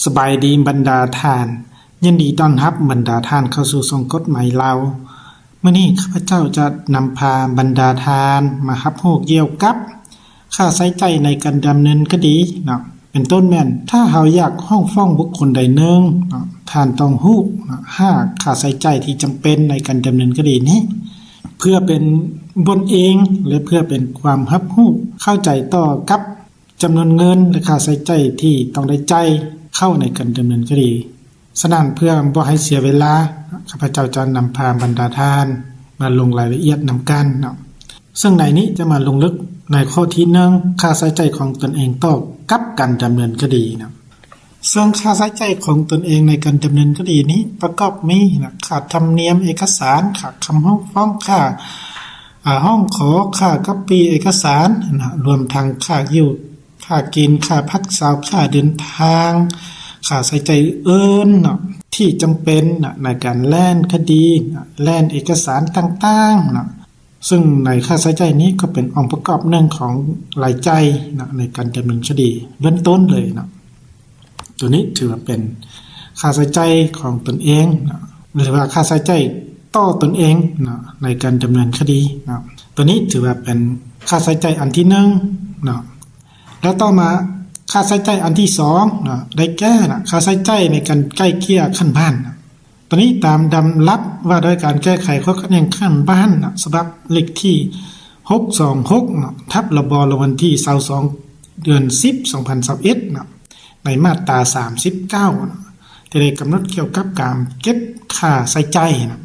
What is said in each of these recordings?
ສະບາຍດີບັນດາທ່ານ, ຍິນດີຕ້ອນຮັບບັນດາທ່ານເຂົ້າສູ່ຊ່ອງກົດໝາຍລາວ. ມື້ນີ້ຂ້າພະເຈົ້າຈະນຳພາບັນດາທ່ານມາຮັບຮູ້ກ່ຽວກັບຄ່າໃຊ້ຈ່າຍໃນການດຳເນີນຄະດີເນາະ. ເປັນຕົ້ນແມ່ນ ຖ້າເຮົາຢາກຮ້ອງຟ້ອງບຸກຄົນໃດໜຶ່ງເນາະ, ທ່ານຕ້ອງຮູ້ເນາະ ຫ້າ ຄ່າໃຊ້ຈ່າຍທີ່ຈຳເປັນໃນການດຳເນີນຄະດີນີ້ ເພື່ອເປັນບ່ອນອີງ ແລະ ເພື່ອເປັນຄວາມຮັບຮູ້ເຂົ້າໃຈຕໍ່ກັບ ຈຳນວນເງິນ ແລະ ຄ່າໃຊ້ຈ່າຍທີ່ຕ້ອງໄດ້ຈ່າຍເຂົ້າໃນການດຳເນີນຄະດີ. ສະນັ້ນ ເພື່ອບໍ່ໃຫ້ເສຍເວລາ, ຂ້າພະເຈົ້າຈະນຳພາບັນດາທ່ານມາລົງລາຍລະອຽດນຳກັນເນາະ. ເຊິ່ງໃນນີ້ຈະມາລົງເລິກໃນຂໍ້ທີໜຶ່ງ ຄ່າໃຊ້ຈ່າຍຂອງຕົນເອງຕໍ່ກັບການດຳເນີນຄະດີເນາະ. ເຊິ່ງຄ່າໃຊ້ຈ່າຍຂອງຕົນເອງໃນການດຳເນີນຄະດີນີ້ປະກອບມີເນາະ ຄ່າທຳນຽມເອກະສານ, ຄ່າຄຳຮ້ອງຟ້ອງ, ຄ່າ ອາ ຮ້ອງຂໍ, ຄ່າກັອບປີ້ເອກະສານນະ, ລວມທັງຄ່າຢູ່ ຄ່າກິນ, ຄ່າພັກເຊົາ, ຄ່າເດີນທາງ, ຄ່າໃຊ້ຈ່າຍອື່ນເນາະ ທີ່ຈຳເປັນນະ ໃນການແລ່ນຄະດີນະ, ແລ່ນເອກະສານຕ່າງໆເນາະ. ເຊິ່ງໃນຄ່າໃຊ້ຈ່າຍນີ້ກໍເປັນອົງປະກອບໜຶ່ງຂອງລາຍຈ່າຍນະ ໃນການດຳເນີນຄະດີເບື້ອງຕົ້ນເລີຍເນາະ. ຕົວນີ້ຖືວ່າເປັນຄ່າໃຊ້ຈ່າຍຂອງຕົນເອງເນາະ ຫຼືວ່າຄ່າໃຊ້ຈ່າຍຕໍ່ຕົນເອງເນາະ ໃນການດຳເນີນຄະດີເນາະ. ຕົວນີ້ຖືວ່າເປັນຄ່າໃຊ້ຈ່າຍອັນທີໜຶ່ງເນາະ. ແລ້ວຕໍ່ມາຄ່າໃຊ້ຈ່າຍອັນທີສອງເນາະ ໄດ້ແກ່ນະ ຄ່າໃຊ້ຈ່າຍໃນການໄກ່ເກ່ຍຂັ້ນບ້ານເນາະ. ຕົວນີ້ຕາມດຳລັດວ່າດ້ວຍການແກ້ໄຂຂໍ້ຂັດແຍ່ງຂັ້ນບ້ານເນາະ ສະບັບເລກທີຫົກສອງຫົກເນາະ ທັບ ລບ ລະວັນທີຊາວສອງ ເດືອນສິບ ສອງພັນຊາວເອັດເນາະ ໃນມາດຕາສາມສິບເກົ້າເນາະ ທີ່ໄດ້ກຳນົດກ່ຽວກັບການເກັບຄ່າໃຊ້ຈ່າຍເນາະ.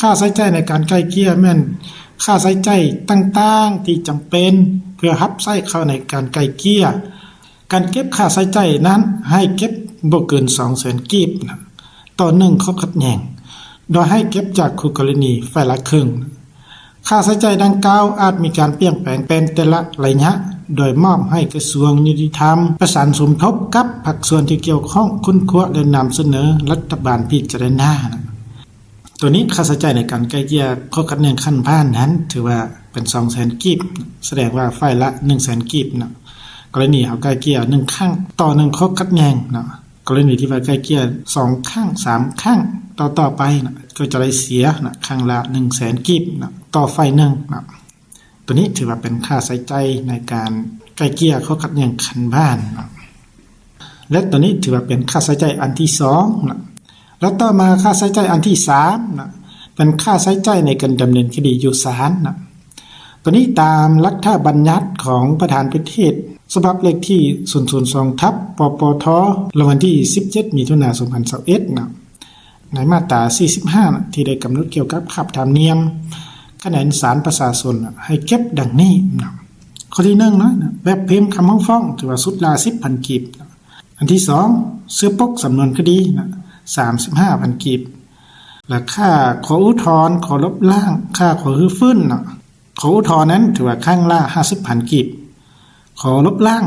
ຄ່າໃຊ້ຈ່າຍໃນການໄກ່ເກ່ຍແມ່ນຄ່າໃຊ້ຈ່າຍຕ່າງໆທີ່ຈຳເປັນເພື່ອຮັບໃຊ້ເຂົ້າໃນການໄກ່ເກ່ຍ. ການເກັບຄ່າໃຊ້ຈ່າຍນັ້ນໃຫ້ເກັບບໍ່ເກີນສອງແສນກີບນະ ຕໍ່ໜຶ່ງຂໍ້ຂັດແຍ່ງ ໂດຍໃຫ້ເກັບຈາກຄູ່ກໍລະນີຝ່າຍລະເຄິ່ງ. ຄ່າໃຊ້ຈ່າຍດັ່ງກ່າວອາດມີການປ່ຽນແປງເປັນແຕ່ລະໄລຍະ ໂດຍມອບໃຫ້ກະຊວງຍຸຕິທຳປະສານສົມທົບກັບພາກສ່ວນທີ່ກ່ຽວຂ້ອງຄົ້ນຄວ້າ ແລະ ນຳສະເໜີລັດຖະບານພິຈາລະນາ. ຕົວນີ້ຄ່າໃຊ້ຈ່າຍໃນການໄກ່ເກ່ຍຂໍ້ຂັດແຍ່ງຂັ້ນບ້ານນັ້ນ ຖືວ່າເປັນສອງແສນກີບ, ສະແດງວ່າຝ່າຍລະໜຶ່ງແສນກີບເນາະ. ກໍລະນີເຮົາໄກ່ເກ່ຍໜຶ່ງຄັ້ງຕໍ່ໜຶ່ງຂໍ້ຂັດແຍ່ງເນາະ, ກໍລະນີທີ່ວ່າໄກ່ເກ່ຍສອງຄັ້ງ ສາມຄັ້ງຕໍ່ໆໄປເນາະ ກໍຈະໄດ້ເສຍເນາະ ຄັ້ງລະໜຶ່ງແສນກີບເນາະ ຕໍ່ຝ່າຍໜຶ່ງເນາະ. ຕົວນີ້ຖືວ່າເປັນຄ່າໃຊ້ຈ່າຍໃນການໄກ່ເກ່ຍຂໍ້ຂັດແຍ່ງຂັ້ນບ້ານເນາະ ແລະ ຕົວນີ້ຖືວ່າເປັນຄ່າໃຊ້ຈ່າຍອັນທີສອງເນາະ. ແລ້ວຕໍ່ມາຄ່າໃຊ້ຈ່າຍອັນທີສາມເນາະ ເປັນຄ່າໃຊ້ຈ່າຍໃນການດຳເນີນຄະດີຢູ່ສານເນາະ. ຕົວນີ້ຕາມລັດຖະບັນຍັດຂອງປະທານປະເທດ ສະບັບເລກທີສູນສູນສອງ ທັບ ປປທ ລະວັນທີສິບເຈັດ ມິຖຸນາ ສອງພັນຊາວເອັດເນາະ. ໃນມາດຕາສີ່ສິບຫ້ານະ ທີ່ໄດ້ກຳນົດກ່ຽວກັບຄ່າທຳນຽມຄະແນນສານປະຊາຊົນນະ ໃຫ້ເກັບດັ່ງນີ້ນະ. ຂໍ້ທີໜຶ່ງນະ ແບບພິມຄຳຮ້ອງຟ້ອງ ຖືວ່າຊຸດລະສິບພັນກີບນະ. ອັນທີສອງ ເສື້ອປົກສຳນວນຄະດີນະ ສາມສິບຫ້າພັນກີບ ແລະ ຄ່າຂໍອຸທອນ, ຂໍລົບລ້າງ, ຄ່າຂໍຮື້ຟື້ນນະ. ຂໍອຸທອນນັ້ນຖືວ່າຄັ້ງລະຫ້າສິບພັນກີບ, ຂໍລົບລ້າງ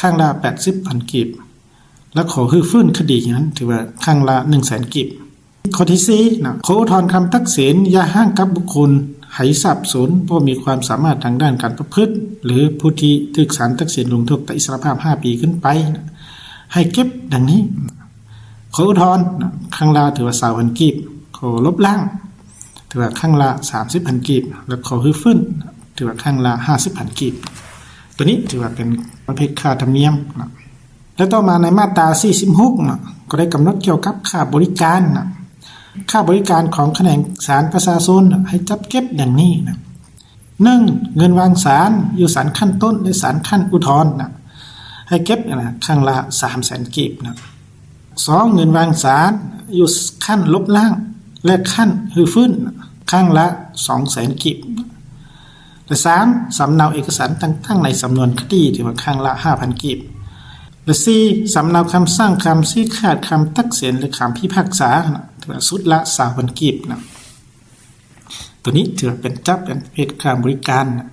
ຄັ້ງລະແປດສິບພັນກີບ ແລະ ຂໍຮື້ຟື້ນຄະດີນັ້ນຖືວ່າຄັ້ງລະໜຶ່ງແສນກີບ. ຂໍ້ທີສີ່ນະ ຂໍອຸທອນຄຳຕັດສິນຢ່າຮ້າງກັບບຸກຄົນໄຮ້ສາບສູນ ບໍ່ມີຄວາມສາມາດທາງດ້ານການປະພຶດ ຫຼື ຜູ້ທີ່ຖືກສານຕັດສິນລົງໂທດຕັດອິດສະຫຼະພາບຫ້າປີຂຶ້ນໄປນະ ໃຫ້ເກັບດັ່ງນີ້. ຂໍອຸທອນນະ ຄັ້ງລະຖືວ່າຊາວພັນກີບ, ຂໍລົບລ້າງ ຖືວ່າຄັ້ງລະສາມສິບພັນກີບ ແລະ ຂໍຮື້ຟື້ນ ຖືວ່າຄັ້ງລະຫ້າສິບພັນກີບ. ຕົວນີ້ຖືວ່າເປັນປະເພດຄ່າທຳນຽມນະ. ແລະ ຕໍ່ມາໃນມາດຕາສີ່ສິບຫົກນະ ກໍໄດ້ກຳນົດກ່ຽວກັບຄ່າບໍລິການນະ. ຄ່າບໍລິການຂອງຂະແໜງສານປະຊາຊົນນະ ໃຫ້ຈັດເກັບດັ່ງນີ້ນະ. ໜຶ່ງ ເງິນວາງສານຢູ່ສານຂັ້ນຕົ້ນ ແລະ ສານຂັ້ນອຸທອນນະ ໃຫ້ເກັບນະ ຄັ້ງລະສາມແສນກີບນະ. ສອງ ເງິນວາງສານຢູ່ຂັ້ນລົບລ້າງ ແລະ ຂັ້ນຮື້ຟື້ນ ຄັ້ງລະສອງແສນກີບ. ແລະ ສາມ ສຳເນົາເອກະສານຕ່າງໆໃນສຳນວນຄະດີ ຖືວ່າຄັ້ງລະຫ້າພັນກີບ. ແລະ ສີ່ ສຳເນົາຄຳສັ່ງ, ຄຳຊີ້ຂາດ, ຄຳຕັດສິນ ແລະ ຄຳພິພາກສານະ ຖືວ່າຊຸດລະຊາວພັນກີບນະ. ຕົວນີ້ຖືວ່າເປັນຈັດເປັນປະເພດຄ່າບໍລິການນະ.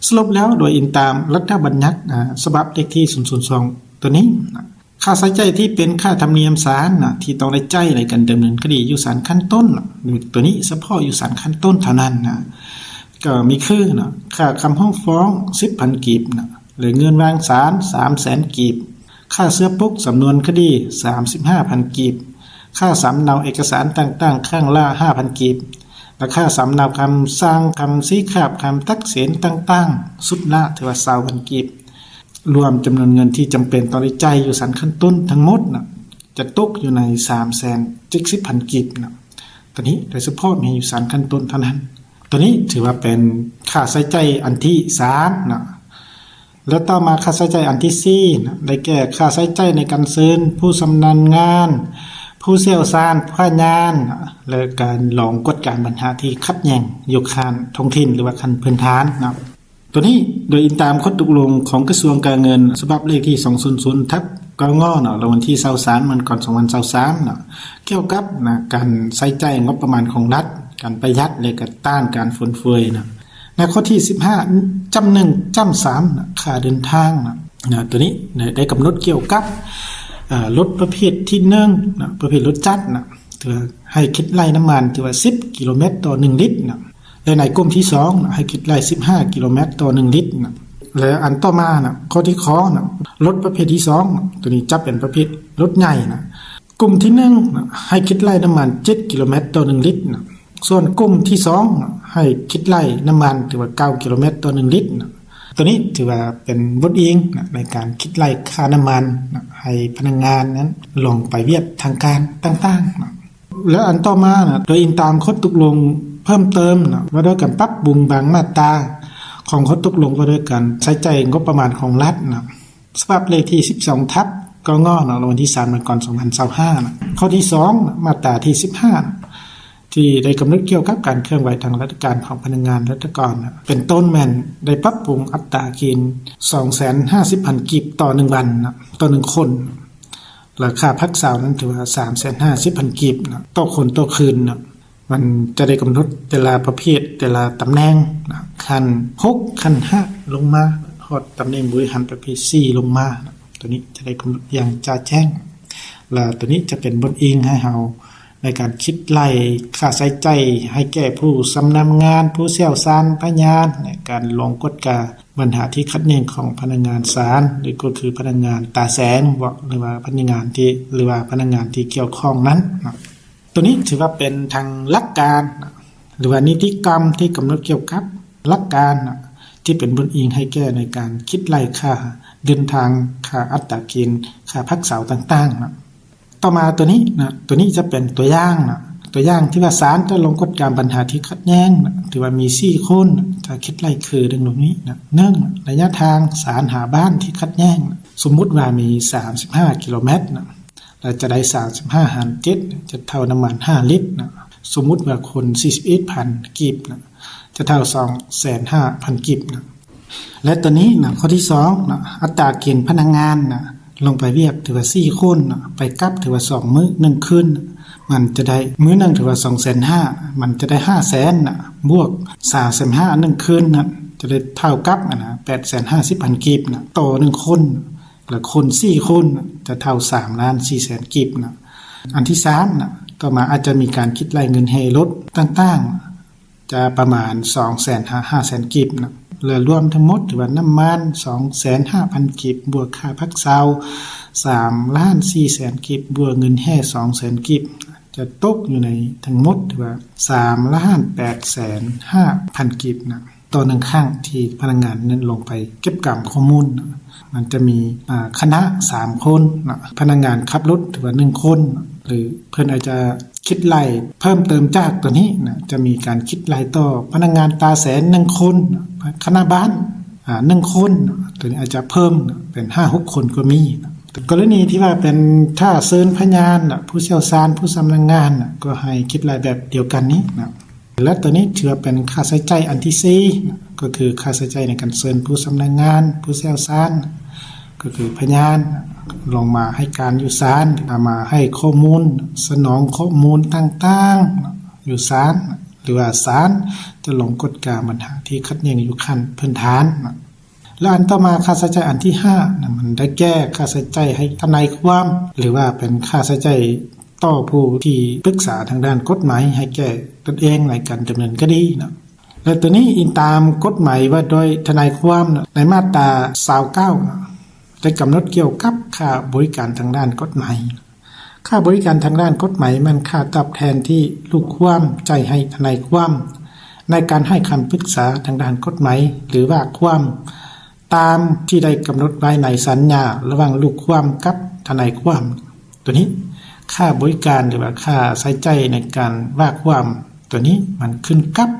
ສະຫຼຸບແລ້ວ ໂດຍອີງຕາມລັດຖະບັນຍັດ ອາ ສະບັບເລກທີສູນສູນສອງ ຕົວນີ້ນະ ຄ່າໃຊ້ຈ່າຍທີ່ເປັນຄ່າທຳນຽມສານນະ ທີ່ຕ້ອງໄດ້ຈ່າຍໃນການດຳເນີນຄະດີຢູ່ສານຂັ້ນຕົ້ນນະ ຕົວນີ້ສະເພາະຢູ່ສານຂັ້ນຕົ້ນເທົ່ານັ້ນນະ ກໍມີຄືນະ ຄ່າຄຳຮ້ອງຟ້ອງສິບພັນກີບນະ ແລະ ເງິນວາງສານສາມແສນກີບ, ຄ່າເຊື້ອປົກສຳນວນຄະດີ ສາມສິບຫ້າພັນກີບ, ຄ່າສຳເນົາເອກະສານຕ່າງໆ ຄັ້ງລະ ຫ້າພັນກີບ ແລະ ຄ່າສຳເນົາຄຳສັ່ງ, ຄຳຊີ້ຂາດ, ຄຳຕັດສິນຕ່າງໆ ຊຸດລະຖືວ່າ ຊາວພັນກີບ. ລວມຈຳນວນເງິນທີ່ຈຳເປັນຕ້ອງໄດ້ຈ່າຍຢູ່ສານຂັ້ນຕົ້ນທັງໝົດນະ ຈະຕົກຢູ່ໃນ ສາມແສນເຈັດສິບພັນກີບນະ. ໂຕນີ້ໂດຍສະເພາະມີຢູ່ສານຂັ້ນຕົ້ນເທົ່ານັ້ນ. ໂຕນີ້ຖືວ່າເປັນຄ່າໃຊ້ຈ່າຍອັນທີສາມນະ. ແລະ ຕໍ່ມາຄ່າໃຊ້ຈ່າຍອັນທີສີ່ນະ ໄດ້ແກ່ຄ່າໃຊ້ຈ່າຍໃນການເຊີນຜູ້ຊຳນານງານ, ຜູ້ຊ່ຽວຊານ, ພະຍານນະ ແລະ ການລອງກວດກາບັນຫາທີ່ຂັດແຍ່ງຢູ່ຂັ້ນທ້ອງຖິ່ນ ຫຼືວ່າຂັ້ນພື້ນຖານນະ. ໂຕນີ້ໂດຍອີງຕາມຂໍ້ຕົກລົງຂອງກະຊວງການເງິນ ສະບັບເລກທີສອງສູນສູນ ທັບ ກງ ເນາະ ລະວັນທີຊາວສາມ ມັງກອນ ສອງພັນຊາວສາມເນາະ ກ່ຽວກັບນະ ການໃຊ້ຈ່າຍງົບປະມານຂອງລັດ, ການປະຢັດ ແລະ ກະຕ້ານການຟຸນເຟືອຍນະ. ໃນຂໍ້ທີສິບຫ້າ ຈ້ຳໜຶ່ງ ຈ້ຳສາມນະ ຄ່າເດີນທາງນະ ນະ ໂຕນີ້ໄດ້ ໄດ້ກຳນົດກ່ຽວກັບ ເອີ ລົດປະເພດທີໜຶ່ງນະ ປະເພດລົດຈັກນະ ຖືວ່າໃຫ້ຄິດໄລ່ນ້ຳມັນ ຖືວ່າສິບກິໂລແມັດຕໍ່ໜຶ່ງລິດນະ. ແລະ ໃນກຸ່ມທີສອງນະ ໃຫ້ຄິດໄລ່ສິບຫ້າກິໂລແມັດຕໍ່ໜຶ່ງລິດນະ. ແລະ ອັນຕໍ່ມານະ ຂໍ້ທີ່ ຄ ນະ ລົດປະເພດທີສອງນະ ໂຕນີ້ຈະເປັນປະເພດລົດໃຫຍ່ນະ. ກຸ່ມທີໜຶ່ງນະ ໃຫ້ຄິດໄລ່ນ້ຳມັນເຈັດກິໂລແມັດຕໍ່ໜຶ່ງລິດນະ. ສ່ວນກຸ່ມທີສອງນະ ໃຫ້ຄິດໄລ່ນ້ຳມັນ ຖືວ່າເກົ້າກິໂລແມັດຕໍ່ໜຶ່ງລິດນະ. ໂຕນີ້ຖືວ່າເປັນບົດອີງນະ ໃນການຄິດໄລ່ຄ່ານ້ຳມັນນະ ໃຫ້ພະນັກງານນັ້ນລອງໄປວຽກທາງການຕ່າງໆນະ. ແລະ ອັນຕໍ່ມານະ ໂດຍອີງຕາມຂໍ້ຕົກລົງເພີ່ມເຕີມນະ ວ່າດ້ວຍການປັບປຸງບາງມາດຕາຂອງຂໍ້ຕົກລົງວ່າດ້ວຍການໃຊ້ຈ່າຍງົບປະມານຂອງລັດນະ ສະບັບເລກທີສິບສອງ ທັບ ກງ ເນາະ ລະວັນທີສາມ ມັງກອນ ສອງພັນຊາວຫ້ານະ. ຂໍ້ທີສອງນະ ມາດຕາທີສິບຫ້ານະ ທີ່ໄດ້ກຳນົດກ່ຽວກັບການເຄື່ອນໄຫວທາງລັດຖະການຂອງພະນັກງານລັດຖະກອນນະ ເປັນຕົ້ນແມ່ນໄດ້ປັບປຸງອັດຕາເກນ ສອງແສນຫ້າສິບພັນກີບຕໍ່ໜຶ່ງວັນນະ ຕໍ່ໜຶ່ງຄົນ. ລາຄາພັກເຊົານັ້ນຖືວ່າ ສາມແສນຫ້າສິບພັນກີບນະ ຕໍ່ຄົນຕໍ່ຄືນນະ. ມັນຈະໄດ້ກຳນົດແຕ່ລະປະເພດ ແຕ່ລະຕຳແໜ່ງນະ ຂັ້ນຫົກ ຂັ້ນຫ້າລົງມາ ຮອດຕຳແໜ່ງບໍລິຫານປະເພດສີ່ລົງມານະ. ໂຕນີ້ຈະໄດ້ກຳນົດຢ່າງຈະແຈ້ງ ແລະ ໂຕນີ້ຈະເປັນບົດອີງໃຫ້ເຮົາໃນການຄິດໄລ່ຄ່າໃຊ້ຈ່າຍໃຫ້ແກ່ຜູ້ຊຳນານງານ, ຜູ້ຊ່ຽວຊານ, ພະຍານ ໃນການລອງກວດກາບັນຫາທີ່ຂັດແຍ່ງຂອງພະນັກງານສານ ຫຼື ກໍຄືພະນັກງານຕາແສງເບາະ ຫຼືວ່າພະນັກງານທີ່ ຫຼືວ່າພະນັກງານທີ່ກ່ຽວຂ້ອງນັ້ນນະ. ໂຕນີ້ຖືວ່າເປັນທາງຫຼັກການນະ ຫຼືວ່ານິຕິກຳທີ່ກຳນົດກ່ຽວກັບຫຼັກການນະ ທີ່ເປັນບົດອີງໃຫ້ແກ່ໃນການຄິດໄລ່ຄ່າເດີນທາງ, ຄ່າອັດຕາເກນ, ຄ່າພັກເຊົາຕ່າງໆນະ. ຕໍ່ມາໂຕນີ້ນະ ໂຕນີ້ຈະເປັນຕົວຢ່າງນະ ຕົວຢ່າງທີ່ວ່າສານຈະລົງກວດກາບັນຫາທີ່ຂັດແຍ່ງນະ ຖືວ່າມີສີ່ຄົນນະ ຈະຄິດໄລ່ຄືດັ່ງນີ້ນະ. ໜຶ່ງ ໄລຍະທາງສານຫາບ້ານທີ່ຂັດແຍ່ງນະ ສົມມຸດວ່າມີສາມສິບຫ້າກິໂລແມັດນະ ແລະ ຈະໄດ້ສາມສິບຫ້າຫານເຈັດ ຈະເທົ່ານ້ຳມັນຫ້າລິດນະ. ສົມມຸດວ່າຄົນສີ່ສິບເອັດພັນກີບນະ ຈະເທົ່າສອງແສນຫ້າພັນກີບນະ. ແລະ ໂຕນີ້ນະ ຂໍ້ທີສອງນະ ອັດຕາເກນພະນັກງານນະ ລົງໄປວຽກຖືວ່າສີ່ຄົນນະ ໄປກັບຖືວ່າສອງມື້ໜຶ່ງຄືນນະ ມັນຈະໄດ້ ມື້ໜຶ່ງຖືວ່າສອງແສນຫ້າ ມັນຈະໄດ້ຫ້າແສນນະ ບວກສາມແສນຫ້າໜຶ່ງຄືນນະ ຈະໄດ້ເທົ່າກັບ ອັນນະ ແປດແສນຫ້າສິບພັນກີບນະ ຕໍ່ໜຶ່ງຄົນ. ແລະ ຄົນສີ່ຄົນຈະເທົ່າສາມລ້ານສີ່ແສນກີບນະ. ອັນທີສາມນະ ຕໍ່ມາອາດຈະມີການຄິດໄລ່ເງິນແຮ່ລົດຕ່າງໆ ຈະປະມານສອງແສນຫາຫ້າແສນກີບນະ ແລະ ລວມທັງໝົດຖືວ່ານ້ຳມັນສອງແສນຫ້າພັນກີບ ບວກຄ່າພັກເຊົາສາມລ້ານສີ່ແສນກີບ ບວກເງິນແຮ່ສອງແສນກີບ ຈະຕົກຢູ່ໃນທັງໝົດຖືວ່າສາມລ້ານແປດແສນຫ້າພັນກີບນະ. ຕໍ່ໜຶ່ງຄັ້ງທີ່ພະນັກງານນັ້ນລົງໄປເກັບກຳຂໍ້ມູນນະ ມັນຈະມີ ອາ ຄະນະສາມຄົນນະ ພະນັກງານຂັບລົດຖືວ່າໜຶ່ງຄົນນະ ຫຼື ເພິ່ນອາດຈະຄິດໄລ່ເພີ່ມເຕີມຈາກໂຕນີ້ນະ ຈະມີການຄິດໄລ່ຕໍ່ພະນັກງານຕາແສງໜຶ່ງຄົນນະ ຄະນະບ້ານ ອາ ໜຶ່ງຄົນນະ ໂຕນີ້ອາດຈະເພີ່ມນະ ເປັນຫ້າຫົກຄົນກໍມີນະ. ກໍລະນີທີ່ວ່າເປັນຖ້າເຊີນພະຍານນະ ຜູ້ຊ່ຽວຊານ ຜູ້ຊຳນານງານນະ ກໍໃຫ້ຄິດໄລ່ແບບດຽວກັນນີ້ນະ. ແລະ ໂຕນີ້ຖືວ່າເປັນຄ່າໃຊ້ຈ່າຍອັນທີສີ່ນະ ກໍຄືຄ່າໃຊ້ຈ່າຍໃນການເຊີນຜູ້ຊຳນານງານ ຜູ້ຊ່ຽວຊານ ກໍຄືພະຍານ ລົງມາໃຫ້ການຢູ່ສານ ມາໃຫ້ຂໍ້ມູນ ສະໜອງຂໍ້ມູນຕ່າງໆຢູ່ສານ ຫຼືວ່າສານຈະລົງກວດກາບັນຫາທີ່ຂັດແຍ່ງຢູ່ຂັ້ນພື້ນຖານນະ. ແລະ ອັນຕໍ່ມາຄ່າໃຊ້ຈ່າຍອັນທີຫ້ານະ ມັນໄດ້ແກ່ຄ່າໃຊ້ຈ່າຍໃຫ້ທະນາຍຄວາມ ຫຼືວ່າເປັນຄ່າໃຊ້ຈ່າຍຕໍ່ຜູ້ທີ່ປຶກສາທາງດ້ານກົດໝາຍໃຫ້ແກ່ຕົນເອງໃນການດຳເນີນຄະດີນະ. ແລະ ໂຕນີ້ອີງຕາມກົດໝາຍວ່າດ້ວຍທະນາຍຄວາມນະ ໃນມາດຕາຊາວເກົ້ານະ ໄດ້ກຳນົດກ່ຽວກັບຄ່າບໍລິການທາງດ້ານກົດໝາຍ. ຄ່າບໍລິການທາງດ້ານກົດໝາຍແມ່ນຄ່າຕອບແທນທີ່ລູກຄວາມຈ່າຍໃຫ້ທະນາຍຄວາມ ໃນການໃຫ້ຄຳປຶກສາທາງດ້ານກົດໝາຍ ຫຼື ວ່າຄວາມ ຕາມທີ່ໄດ້ກຳນົດໄວ້ໃນສັນຍາລະຫວ່າງລູກຄວາມກັບທະນາຍຄວາມ. ໂຕນີ້ ຄ່າບໍລິການ ຫຼືວ່າຄ່າໃຊ້ຈ່າຍໃນການວ່າຄວາມ ໂຕນີ້ມັນຂຶ້ນກັບ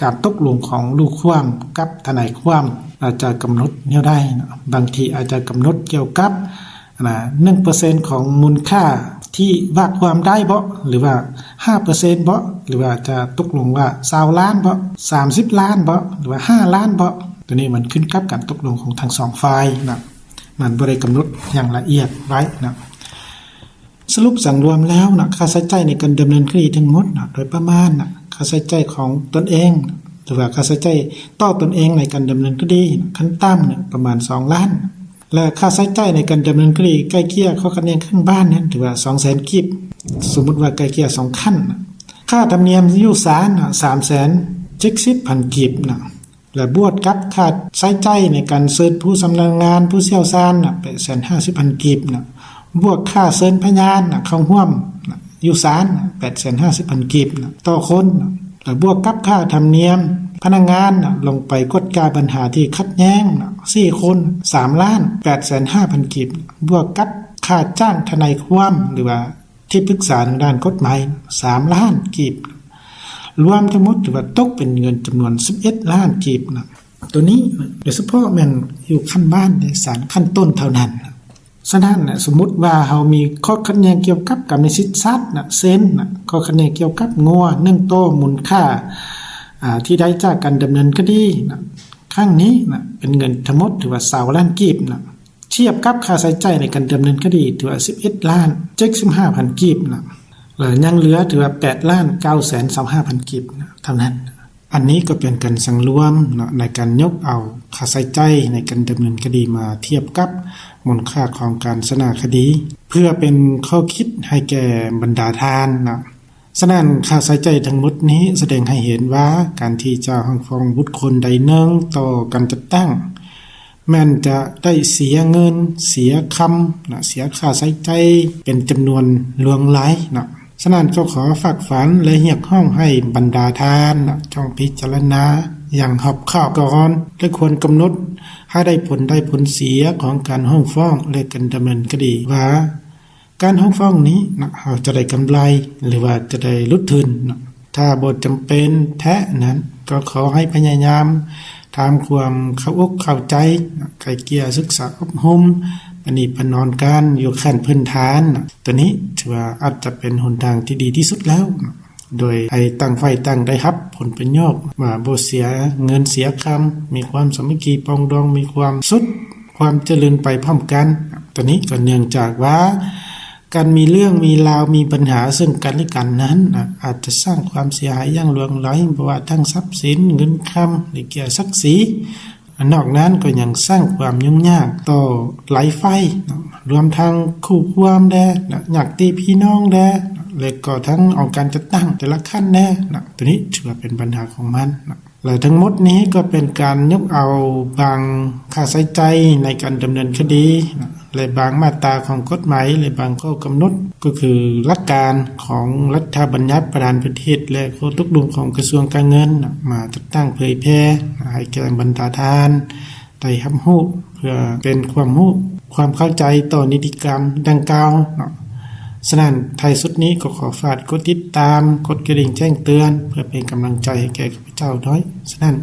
ການຕົກລົງຂອງລູກຄວາມກັບທະນາຍຄວາມ ວ່າຈະກຳນົດແນວໃດເນາະ. ບາງທີອາດຈະກຳນົດກ່ຽວກັບ ອັນນ່າ ໜຶ່ງເປີເຊັນຂອງມູນຄ່າທີ່ວ່າຄວາມໄດ້ບໍ ຫຼືວ່າຫ້າເປີເຊັນບໍ ຫຼືວ່າຈະຕົກລົງວ່າຊາວລ້ານບໍ ສາມສິບລ້ານບໍ ຫຼືວ່າຫ້າລ້ານບໍ. ໂຕນີ້ມັນຂຶ້ນກັບການຕົກລົງຂອງທັງສອງຝ່າຍນະ. ມັນບໍ່ໄດ້ກຳນົດຢ່າງລະອຽດໄວ້ນະ. ສະຫຼຸບສັງລວມແລ້ວນະ ຄ່າໃຊ້ຈ່າຍໃນການດຳເນີນຄະດີທັງໝົດນະ ໂດຍປະມານນະ ຄ່າໃຊ້ຈ່າຍຂອງຕົນເອງ ຫຼືວ່າຄ່າໃຊ້ຈ່າຍຕໍ່ຕົນເອງໃນການດຳເນີນຄະດີນະ ຂັ້ນຕ່ຳນະ ປະມານສອງລ້ານ ແລະ ຄ່າໃຊ້ຈ່າຍໃນການດຳເນີນຄະດີໄກ່ເກ່ຍຂໍ້ຂັດແຍ່ງເຄື່ອງບ້ານນັ້ນ ຖືວ່າສອງແສນກີບ, ສົມມຸດວ່າໄກ່ເກ່ຍສອງຂັ້ນນະ. ຄ່າທຳນຽມຢູ່ສານນະ ສາມແສນເຈັດສິບພັນກີບນະ. ແລະ ບວກກັບຄ່າໃຊ້ຈ່າຍໃນການເຊີນຜູ້ຊຳນານງານ, ຜູ້ຊ່ຽວຊານນະ ແປດແສນຫ້າສິບພັນກີບນະ, ບວກຄ່າເຊີນພະຍານນະ ເຂົ້າຮ່ວມນະ ຢູ່ສານນະ ແປດແສນຫ້າສິບພັນກີບນະ ຕໍ່ຄົນນະ, ແລະ ບວກກັບຄ່າທຳນຽມພະນັກງານນະ ລົງໄປກວດກາບັນຫາທີ່ຂັດແຍ່ງນະ ສີ່ຄົນ ສາມລ້ານແປດແສນຫ້າພັນກີບນະ, ບວກກັບຄ່າຈ້າງທະນາຍຄວາມ ຫຼືວ່າ ທີ່ປຶກສາທາງດ້ານກົດໝາຍ ສາມລ້ານກີບ, ລວມທັງໝົດຖືວ່າຕົກເປັນເງິນຈຳນວນສິບເອັດລ້ານກີບນະ. ໂຕນີ້ນະ ໂດຍສະເພາະແມ່ນຢູ່ຂັ້ນບ້ານ ແລະ ສານຂັ້ນຕົ້ນເທົ່ານັ້ນນະ. ສະນັ້ນນະ ສົມມຸດວ່າເຮົາມີຂໍ້ຂັດແຍ່ງກ່ຽວກັບກຳມະສິດສັດນະ ເຊັ່ນນະ ຂໍ້ຂັດແຍ່ງກ່ຽວກັບງົວໜຶ່ງໂຕ ມູນຄ່າ ອາ ທີ່ໄດ້ຈາກການດຳເນີນຄະດີນະ ຄັ້ງນີ້ນະ ເປັນເງິນທັງໝົດຖືວ່າຊາວລ້ານກີບນະ. ທຽບກັບຄ່າໃຊ້ຈ່າຍໃນການດຳເນີນຄະດີ ຖືວ່າສິບເອັດລ້ານເຈັດສິບຫ້າພັນກີບນະ ແລະ ຍັງເຫຼືອຖືວ່າແປດລ້ານເກົ້າແສນຊາວຫ້າພັນກີບນະ ເທົ່ານັ້ນ. ອັນນີ້ກໍເປັນການສັງລວມເນາະ ໃນການຍົກເອົາຄ່າໃຊ້ຈ່າຍໃນການດຳເນີນຄະດີມາທຽບກັບມູນຄ່າຂອງການຊະນະຄະດີ ເພື່ອເປັນຂໍ້ຄິດໃຫ້ແກ່ບັນດາທ່ານເນາະ. ສະນັ້ນ ຄ່າໃຊ້ຈ່າຍທັງໝົດນີ້ສະແດງໃຫ້ເຫັນວ່າ ການທີ່ຈະຮ້ອງຟ້ອງບຸກຄົນໃດໜຶ່ງຕໍ່ການຈັດຕັ້ງ ແມ່ນຈະໄດ້ເສຍເງິນ, ເສຍຄຳນະ, ເສຍຄ່າໃຊ້ຈ່າຍເປັນຈຳນວນຫຼວງຫຼາຍນະ. ສະນັ້ນ ກໍຂໍຝາກຝັນ ແລະ ຮຽກຮ້ອງໃຫ້ບັນດາທ່ານນະ ຈົ່ງພິຈາລະນາຢ່າງຮອບຄອບກ່ອນ ແລະ ຄວນກຳນົດໃຫ້ໄດ້ຜົນໄດ້ຜົນເສຍຂອງການຮ້ອງຟ້ອງ ແລະ ການດຳເນີນຄະດີວ່າ ການຮ້ອງຟ້ອງນີ້ນະ ເຮົາຈະໄດ້ກຳໄລ ຫຼືວ່າຈະໄດ້ຫຼຸດທຶນນະ. ຖ້າບໍ່ຈຳເປັນແທ້ນັ້ນ ກໍຂໍໃຫ້ພະຍາຍາມທຳຄວາມເຂົ້າອົກເຂົ້າໃຈນະ, ໄກ່ເກ່ຍ, ສຶກສາອົບຮົມ, ປະນີປະນອມກັນຢູ່ຂັ້ນພື້ນຖານນະ. ໂຕນີ້ຖືວ່າອາດຈະເປັນຫົນທາງທີ່ດີທີ່ສຸດແລ້ວນະ, ໂດຍໃຫ້ຕ່າງຝ່າຍຕ່າງໄດ້ຮັບຜົນປະໂຫຍດ ວ່າບໍ່ເສຍເງິນເສຍຄຳ, ມີຄວາມສາມັກຄີປອງດອງ, ມີຄວາມສຸກ ຄວາມຈະເລີນໄປພ້ອມກັນ. ໂຕນີ້ກໍເນື່ອງຈາກວ່າ ການມີເລື່ອງມີລາວ ມີບັນຫາເຊິ່ງກັນແລະກັນນັ້ນນະ ອາດຈະສ້າງຄວາມເສຍຫາຍຢ່າງຫຼວງຫຼາຍ ບໍ່ວ່າທັງຊັບສິນ, ເງິນຄຳ ຫຼື ເກຍສັກສີ. ນອກນັ້ນກໍຍັງສ້າງຄວາມຫຍຸ້ງຍາກຕໍ່ຫຼາຍຝ່າຍນະ, ລວມທັງຄູ່ຄວາມແດ່ນະ, ຍາດຕິພີ່ນ້ອງແດ່ນະ, ແລະ ກໍທັງອົງການຈັດຕັ້ງແຕ່ລະຂັ້ນແດ່ນະ. ໂຕນີ້ຖືວ່າເປັນບັນຫາຂອງມັນນະ. ແລະ ທັງໝົດນີ້ກໍເປັນການຍົກເອົາບາງຄ່າໃຊ້ຈ່າຍໃນການດຳເນີນຄະດີ ແລະ ບາງມາດຕາຂອງກົດໝາຍ ແລະ ບາງຂໍ້ກຳນົດ ກໍຄືຫຼັກການຂອງລັດຖະບັນຍັດປະທານປະເທດ ແລະ ຂໍ້ຕົກລົງຂອງກະຊວງການເງິນ ມາຈັດຕັ້ງເຜີຍແຜ່ໃຫ້ແກ່ບັນດາທ່ານໄດ້ຮັບຮູ້ ເພື່ອເປັນຄວາມຮູ້ ຄວາມເຂົ້າໃຈຕໍ່ນິຕິກຳດັ່ງກ່າວເນາະ. ສະນັ້ນ ທ້າຍສຸດນີ້ກໍຂໍຝາກກົດຕິດຕາມ, ກົດກະດິ່ງແຈ້ງເຕືອນ ເພື່ອເປັນກຳລັງໃຈໃຫ້ແກ່ຂ້າພະເຈົ້າດ້ວຍ. ສະນັ້ນ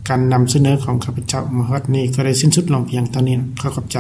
ການນຳສະເໜີຂອງຂ້າພະເຈົ້າມາຮອດນີ້ກໍໄດ້ສິ້ນສຸດລົງພຽງເທົ່ານີ້. ຂໍຂອບໃຈ.